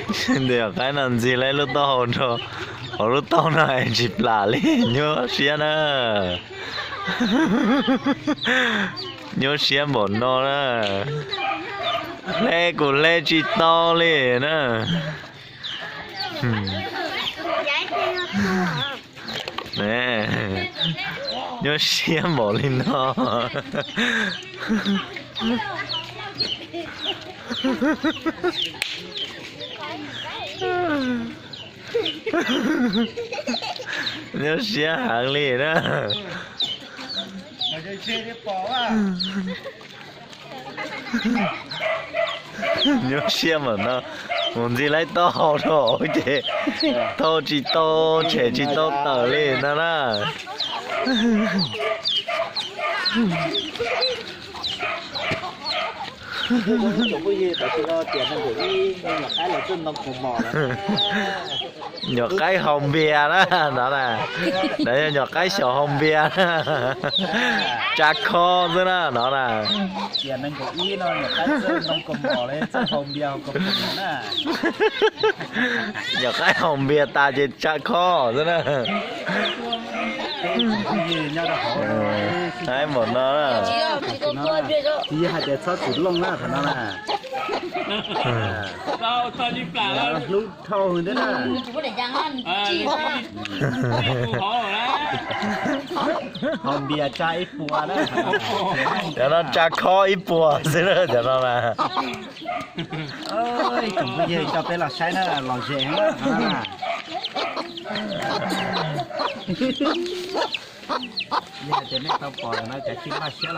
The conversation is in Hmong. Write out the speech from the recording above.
Tus yawm qaib no ntxig lawv lub taub hau rau hauv lub taub no es tsis plam li, nyuaj siab na. Nyuaj siab npaum no na. Hle kuj hle tsis tau li na. Nyuaj siab npaum li no. Nyuaj siab heev li na. Nyuaj siab mas no, mus ntxig lawv taub hau rau hauv ces thauj tsis tau, tshem tsis tau tawm li no na. Nyuam qaib haus npias na no na. Nyuam qaib xyaum haus npias na. Tsa khob xwb na no na. Nyuam qaib haus npias tas ces tsa khob xwb na. Haib npaum no na. Tsis yog hais tias txhob txwm looj na qhov no na. Hlub dhau hwv thiab na. Haus npias tsa ib puas na. Cov no tsa khob ib puas xwb na cov no na. Tsoom phooj ywg, coj peb los saib na, lom zem heev na. Yog tias nej tau pom lawm no ces cia li npaj siab los.